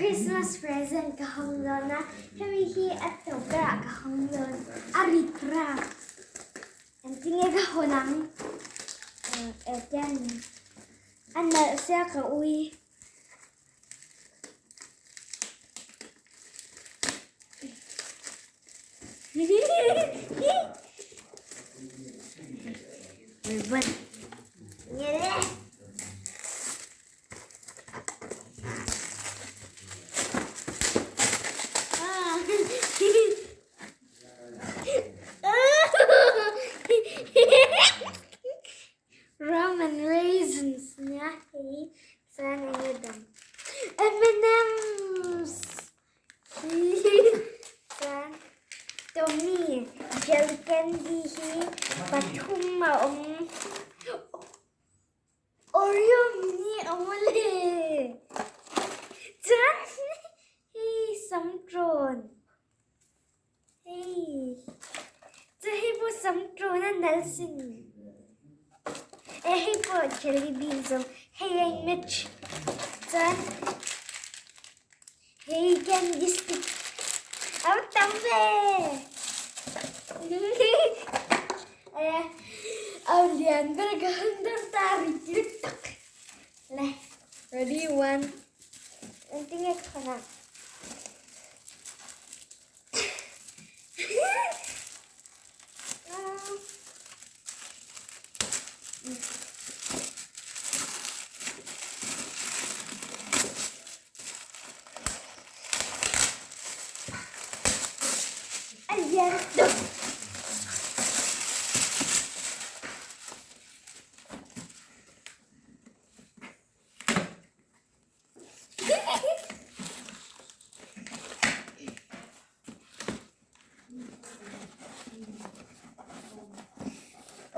Christmas present ka hawng dawn a, hemi hi a tawp berah ka hawng dawn a rit rap. Engtinge ka hawn ang? Etiang a nalh sia ka ui. Ribbon. Ngele. Rum and raisins nia hei chuan eng nge dang M&M's chuan Tommy jelly candy hi pathum a awm. Oreo mini a mawle chuan hei samtrawn hei chu hei pawh samtrawn a nal sin eh hei pawh jelly beans a awm hei a in match chuan hei candy stick a va tam ve eh a lian ber ka han dawn ta rit lutuk le ready one engtinge ka hawn ang. A lian tuk.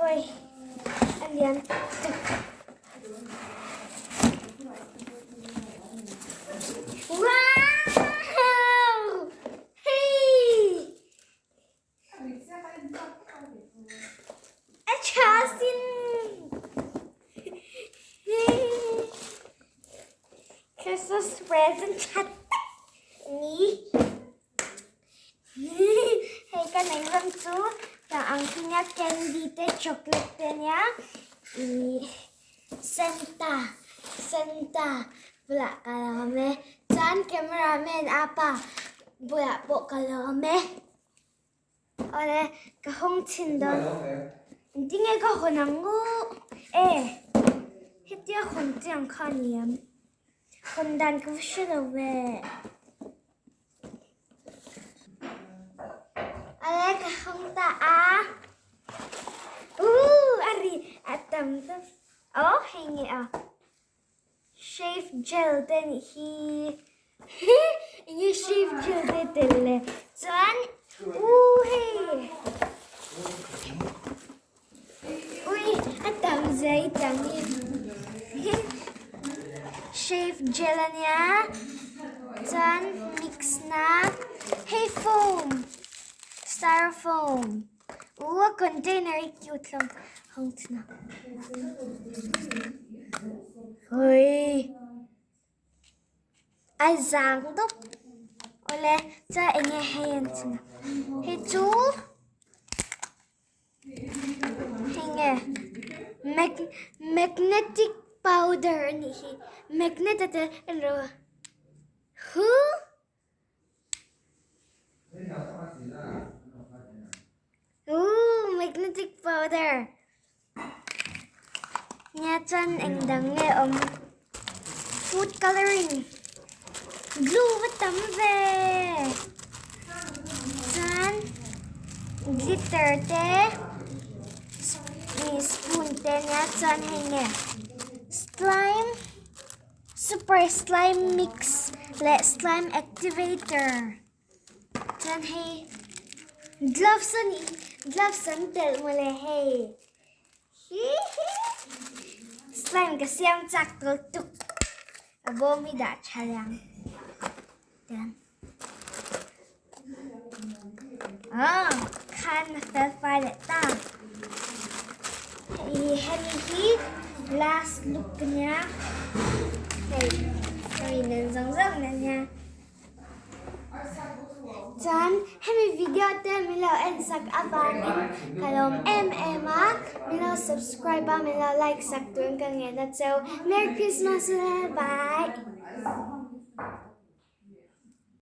Oi, a lian tuk. Wow! Hey! A tha sin. Christmas present tha tak ni. Hei ka nei ram chu ta ang khi nia candy te chocolate te nia i Santa Santa bulah ka lawm e chuan cameraman apa bulah pawh ka lawm e. Awle ka hawng chhin dawn. Engtinge ka hawn ang u? E hetia hawn chiang kha a ni em? Hawn dan ka va hre lo ve. Awle ka hawng ta a. Ooh a ri a tam ta. Aw hei nge a. Shave gel te nih hi. Enge shave gel te tel le. Chuan ooh hei. Ui a tam zia i tam hi. Shave gel ania. Chuan mix na. Hei foam. Styrofoam. Ooh a container hi cute hlawm hawng chhin a. Hui a zang dup awle chuan eng nge hei an chhin a hei chu hei nge mag magnetic powder a nih hi magnet a tel en rawh huh. Ooh, magnetic powder. Nia chuan eng dang nge awm? Food coloring. Glue va tam ve. Chuan glitter te, spoon te nia chuan hei nge slime. Super slime mix leh slime activator chuan hei gloves a nih gloves an telh mawle hei hihi slime ka siam chak tawh tuk a bawm hi dah tha leh ang tiang ah khan a fel fai leh ta hei hemi hi last look ania hei sorry. mi nen zawng zawng nen hian. Chuan hemi video te min lo en sak avangin ka lawm em em a, min lo subscribe a, min lo like sak turin ka ngen a cheu. Merry Christmas ule, bye!